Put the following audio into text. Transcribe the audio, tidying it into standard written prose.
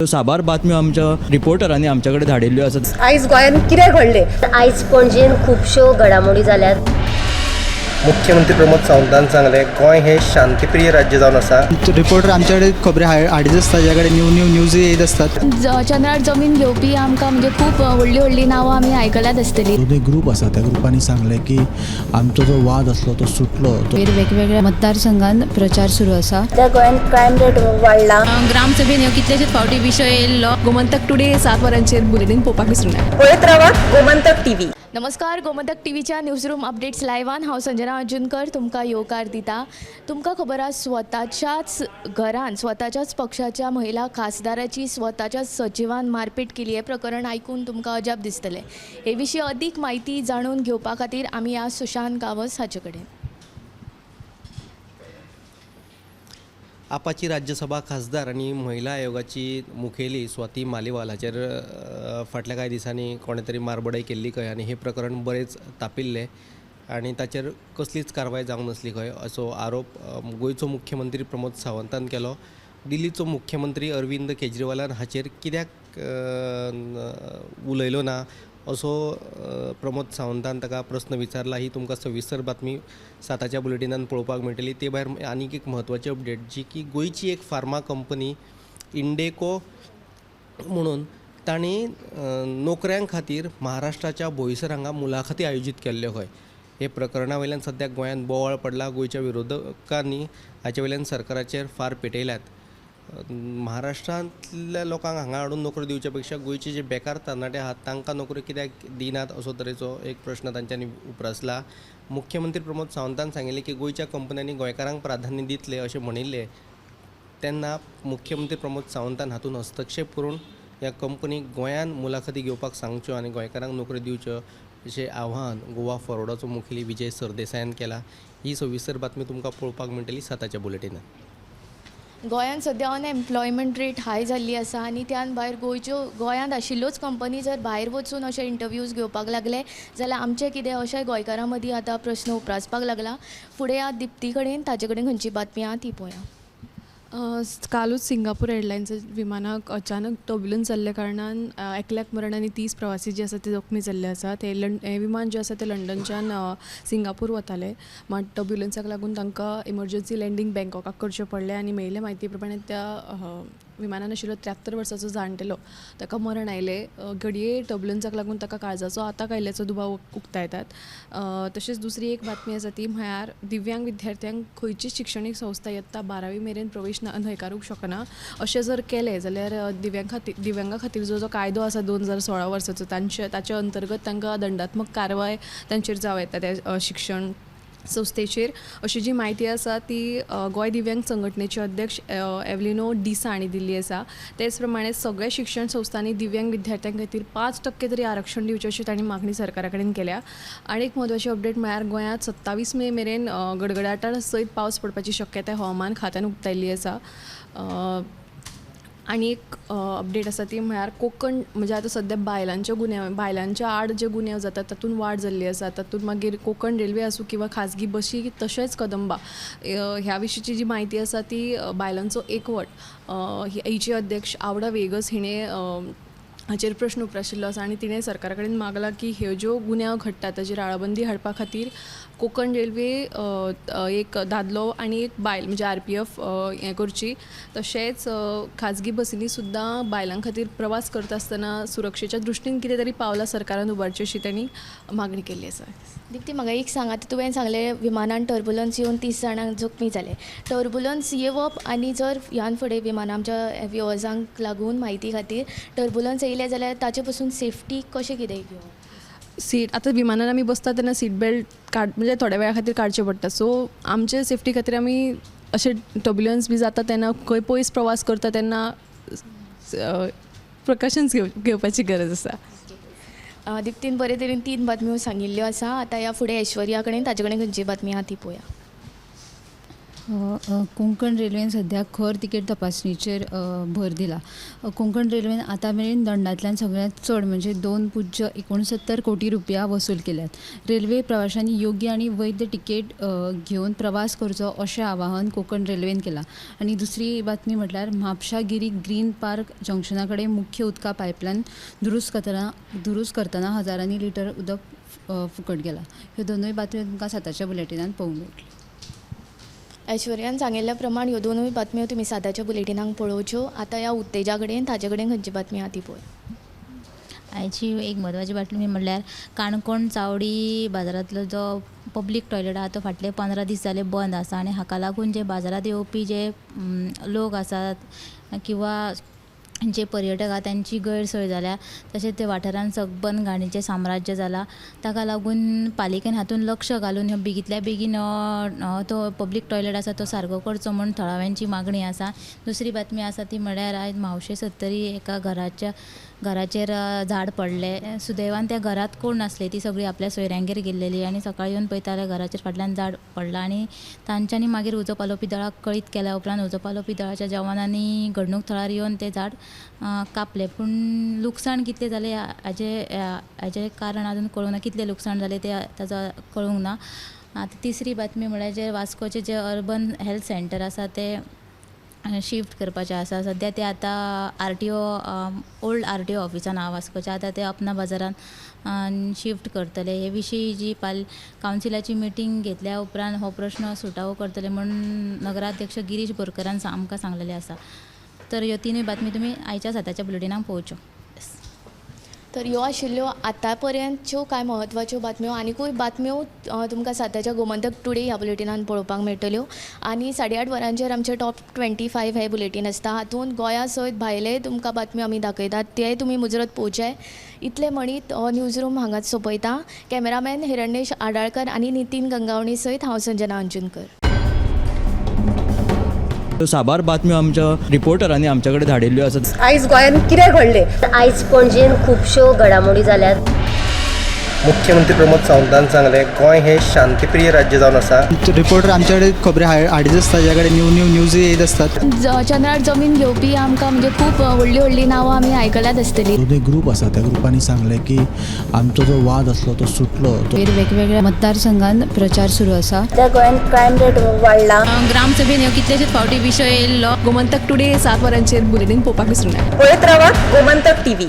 साबार बातम्यो आमच्या रिपोर्टरांनी आमच्या कडेन धाडिल्ल्यो आसात. आयज गोंयांत कितें घडलें? आयज पणजेन खुबश्यो घडामोडी जाल्यात. मुख्यमंत्री प्रमोद सावंतान सांगलें, गोंय हें शांतीप्रिय राज्य जावन आसा. रिपोर्टर आमच्याकडे खबरी हाडीत आसता, ज्या कडेन न्यू न्यू न्यूज येत आसतात. चंद्रार जमीन घेवपी आमकां म्हणजे खूब व्हडलीं व्हडलीं नांवां आमी आयकल्यात आसतलीं. दोनूय ग्रूप आसा, त्या ग्रुपांनी सांगलें की आमचो जो वाद आसलो तो सुटलो. वेगवेगळ्या मतदारसंघात प्रचार सुरू आसा. सध्या गोंयांत क्रायम रेट वाडला. ग्रामसभेन ह्यो कितलेशेच फावटी विशय येयल्लो. गोमंतक टुडे 7 वरांचेर बुलेटीन पळोवपाक विसरूं नाका. पळयत रावात गोमंतक टीव्ही. नमस्कार, गोमंतक टीव्हीच्या न्यूजरूम अपडेट्स लायव्हान हांव संजना अंजुनकर तुमकां येवकार दिता. तुमकां खबर आसा, स्वताच्याच घरान स्वताच्याच पक्षाच्या महिला खासदाराची स्वताच्याच सचिवान मारपेट केली. हें प्रकरण आयकून तुमकां अजाप दिसतलें. हे विशीं अदीक म्हायती जाणून घेवपा खातीर आमी ह्या सुशांत गांवस हाचे कडेन. आपाची राज्यसभा खासदार आनी महिला आयोगाची मुखेली स्वाती मालिवाल हाचेर फाटल्या कांय दिसांनी कोणें तरी मारबडय केल्ली खंय आनी हें प्रकरण बरेंच तापिल्लें आनी ताचेर कसलीच कारवाय जावंक नासली खंय, असो आरोप गोंयचो मुख्यमंत्री प्रमोद सावंतान केलो. दिल्लीचो मुख्यमंत्री अरविंद केजरीवालान हाचेर कित्याक उलयलो ना असो प्रमोद सावंतान ताका प्रस्न विचारला. ही तुमकां सविस्तर बातमी 7च्या बुलेटिनान पळोवपाक मेळटली. ते भायर आनीक एक म्हत्वाची अपडेट जी की गोंयची एक फार्मा कंपनी इंडेको म्हणून तांणी नोकऱ्यां खातीर महाराष्ट्राच्या बोईसर हांगा मुलाखती आयोजीत केल्ल्यो खंय. हे प्रकरणा वयल्यान सद्याक गोंयांत बोवाळ पडला. गोंयच्या विरोधकांनी हाचे वयल्यान सरकाराचेर फार पेटयल्यात. महाराष्ट्रांतल्या लोकांक हांगा हाडून नोकऱ्यो दिवच्या पेक्षा गोंयचे जे बेकार तरणाटे आहात तांकां नोकऱ्यो कित्याक दिनात असो तरेचो एक प्रश्न तांच्यांनी उप्रासला. मुख्यमंत्री प्रमोद सावंतान सांगिल्लें की गोंयच्या कंपन्यांनी गोंयकारांक प्राधान्य दितले अशें म्हणिल्लें तेन्ना मुख्यमंत्री प्रमोद सावंतान हातूंत हस्तक्षेप करून ह्या कंपनीक गोंयांत मुलाखती घेवपाक सांगच्यो आनी गोंयकारांक नोकऱ्यो दिवच्यो अशें आव्हान गोवा फॉरवर्डाचो मुखेली विजय सरदेसायान केला. ही सविस्तर बातमी तुमकां पळोवपाक मेळटली 7च्या बुलेटिनात. गोंयांत सद्या अनएम्प्लॉयमेंट रेट हाय जाल्ली आसा आनी त्यान भायर गोंयांत आशिल्ल्योच कंपनी जर भायर वचून अशे इंटरव्यूज घेवपाक लागले जाल्यार आमचें कितें अशें गोंयकारां मदीं आतां प्रस्न उप्रासपाक लागला. फुडें ह्या दिप्ती कडेन ताचे कडेन खंयची बातमी आहा ती पळोवया. कालूच सिंगापूर एअरलायन्स विमानाक अचानक टर्ब्युलन्स जाल्ल्या कारणान एकल्याक मरण आनी 30 प्रवासी जे आसा ते जखमी जाल्ले आसा. ते हें विमान जें आसा तें लंडनच्यान सिंगापूर वतालें, मात टर्ब्युलन्साक लागून तांकां इमर्जन्सी लँडींग बँकॉकाक करचें पडलें आनी मेळिल्ले म्हायती प्रमाणे त्या विमानान आशिल्लो 73 वर्साचो जाणटेलो ताका मरण आयलें. घडये टर्ब्युलन्साक लागून ताका काळजाचो आताक आयिल्ल्याचो दुबाव उक्तायतात. तशेंच दुसरी एक बातमी आसा ती म्हळ्यार दिव्यांग विद्यार्थ्यांक खंयचीच शिक्षणीक संस्था यत्ता 12वी मेरेन प्रवेश न्हयकारूंक शकना. अशें जर केलें जाल्यार दिव्यांगा खातीर जो जो कायदो आसा 2016 वर्साचो ताचे अंतर्गत तांकां दंडात्मक कारवाय तांचेर जावं येता त्या शिक्षण संस्थेचेर. अशी जी म्हायती आसा ती गोंय दिव्यांग संघटनेचे अध्यक्ष एवलिनो डिसा हांणी दिल्ली आसा. तेच प्रमाणे सगळ्या शिक्षण संस्थांनी दिव्यांग विद्यार्थ्यां खातीर 5% तरी आरक्षण दिवचें अशी तांणी मागणी सरकारा कडेन केल्या. आनी एक म्हत्वाची अपडेट म्हळ्यार गोंयांत 27 मे मेरेन गडगडाटा सयत पावस पडपाची शक्यताय हवामान खात्यान उक्तायल्ली आसा. आनी एक अपडेट आसा ती म्हळ्यार कोंकण म्हणजे आतां सद्या बायलांच्या आड जे गुन्यांव जातात तातूंत वाड जाल्ली आसा. तातूंत मागीर कोंकण रेल्वे आसूं किंवा खाजगी बशी तशेंच कदंबा ह्या विशींची जी म्हायती आसा ती बायलांचो एकवट हिची अध्यक्ष आवडा वेगस हिणें हाचेर प्रश्न उप्राशिल्लो आसा आनी तिणें सरकारा कडेन मागलां की ह्यो ज्यो गुन्यांव घडटात ताचेर आळाबंदी हाडपा खातीर कोंकण रेल्वे एक दादलो आनी एक बायल म्हणजे RPF हें करची. तशेंच खाजगी बसींनी सुद्दां बायलां खातीर प्रवास करता आसतना सुरक्षेच्या दृश्टीन कितें तरी पावलां सरकारान उबारची अशी तांणी मागणी केल्ली आसा. दिप्ती, म्हाका एक सांग, आतां तुवें सांगलें विमानान टर्बुलन्स येवन 30 जाणांक जखमी जाले. टर्बुलन्स येवप आनी जर ह्यान फुडें विमानां आमच्या व्युअर्सांक लागून म्हायती खातीर टर्बुलन्स येयलें जाल्यार ताचे पसून सेफ्टी कशें कितें घेवप? सीट आतां विमानान आमी बसता तेन्ना सीट बेल्ट म्हणजे थोड्या वेळा खातीर काडचें पडटा. सो आमचे सेफ्टी खातीर आमी अशें टर्ब्युलन्स बी जाता तेन्ना खंय पयस प्रवास करता तेन्ना प्रिकॉशन्स घेवपाची गरज आसा. दिप्तीन बरे तरेन 3 बातम्यो सांगिल्ल्यो आसा. आतां ह्या फुडें ऐश्वर्या कडेन ताचे कडेन खंयची बातमी आहा ती पळोवया. कोंकण रेल्वेन सद्याक खर तिकेट तपासणीचेर भर दिला. कोंकण रेल्वेन आतां मेरेन दंडांतल्यान सगळ्यांत चड म्हणजे 2.69 कोटी रुपया वसूल केल्यात. रेल्वे प्रवाशांनी योग्य आनी वैध तिकेट घेवन प्रवास करचो अशें आवाहन कोंकण रेल्वेन केलां. आनी दुसरी बातमी म्हटल्यार म्हापशा गिरी ग्रीन पार्क जंक्शना कडेन मुख्य उदका पायपलायन दुरुस्त करतना हजारांनी लिटर उदक फुकट गेलां. ह्यो दोनूय बातम्यो तुमकां 7च्या बुलेटिनान पळोवंक मेळटल्यो. ऐश्वर्यान सांगिल्ल्या प्रमाण ह्यो दोनूय बातम्यो तुमी 7च्या बुलेटिनाक पळोवच्यो. आतां ह्या उत्तेजा कडेन ताजे कडेन खंयची बातमी आहा ती पळोवया. आयची एक म्हत्वाची बातमी म्हणल्यार काणकोण चावडी बाजारांतलो जो पब्लीक टॉयलेट आहा तो फाटले 15 दीस जाले बंद आसा आनी हाका लागून जे बाजारांत येवपी जे लोक आसात किंवा जे पर्यटक आहा तांची गैरसोय जाल्या. तशेंच ते वाठारांत सगबन घाणीचें साम्राज्य जालां. ताका लागून पालिकेन हातूंत लक्ष घालून बेगींतल्या बेगीन तो पब्लीक टॉयलेट आसा तो सारको करचो म्हूण थळाव्यांची मागणी आसा. दुसरी बातमी आसा ती म्हळ्यार आयज म्हावशे सत्तरी एका घराचेर झाड पडलें. सुदैवान त्या घरांत कोण नासले, ती सगळीं आपल्या सोयऱ्यांगेर गेल्लेली आनी सकाळीं येवन पळयता जाल्यार घराचेर फाटल्यान झाड पडलां आनी तांच्यांनी मागीर उजो पालोवपी दळाक कळीत केल्या उपरांत उजो पालोवपी दळाच्या जवानांनी घडणूक थळार येवन तें झाड कापलें. पूण लुकसाण कितलें जालें हाजें कारण आजून कळूंक ना, कितलें लुकसाण जालें तें ताजो कळूंक ना. आतां तिसरी बातमी म्हळ्यार जे वास्कोचें जें अर्बन हेल्थ सेंटर आसा तें शिफ्ट करपाचें आसा. सद्या तें आतां आरटीओ ओल्ड आरटीओ ऑफिसान आहा वास्कोच्या, आतां तें अपना बाजारान शिफ्ट करतले. हे विशीं जी कावन्सिलाची मिटींग घेतल्या उपरांत हो प्रश्न सुटावो करतले म्हूण नगराध्यक्ष गिरीश बोरकरान आमकां सांगलेलें आसा. तर ह्यो तिनूय बातमी तुमी आयच्या 7च्या बुलेटिनाक पळोवच्यो. तर ह्यो आशिल्ल्यो आतां पर्यंतच्यो कांय म्हत्वाच्यो बातम्यो. आनिकूय बातम्यो तुमकां 7च्या गोमंतक टुडे ह्या बुलेटिनान पळोवपाक मेळटल्यो. आनी 8:30 वरांचेर आमचें टॉप 25 हे बुलेटीन आसता. हातूंत गोंया सयत भायले तुमकां बातम्यो आमी दाखयतात, ते तुमी मुजरत पळोवचे. इतलें म्हणीत हो न्यूज रूम हांगाच सोंपयता. कॅमेरामॅन हिरण्येश आडाळकर आनी नितीन गंगावणी सयत हांव संजना अंजुनकर. साबार बातम्यो आमच्या रिपोर्टरांनी आमच्या कडेन धाडिल्ल्यो आसात. आयज गोंयांत कितें घडलें? आयज पणजेन खुबश्यो घडामोडी जाल्यात. मुख्यमंत्री प्रमोद सावंतान सांगलें गोंय हें शांतीप्रिय राज्य जावन आसा. रिपोर्टर आमच्या कडेन खबरी हाडीत आसता, ज्या कडेन न्यू न्यू न्यूज येत आसतात. चंद्रार जमीन घेवपी आमकां म्हणजे खूब व्हडलीं व्हडलीं नांवां आमी आयकल्यात आसतलीं. दोनूय ग्रूप आसा त्या ग्रुपांनी सांगलें की आमचो जो वाद आसलो तो सुटलो. वेगवेगळ्या मतदारसंघात प्रचार सुरू आसा. सद्या गोंयांत क्रायम रेट वाडला. ग्रामसभेन ह्यो कितलेशेच फावटी विशय येयल्लो. गोमंतक टुडे 7 वरांचेर बुलेटीन पळोवपाक विसरूं नाका. पळयत रावात गोमंतक टीव्ही.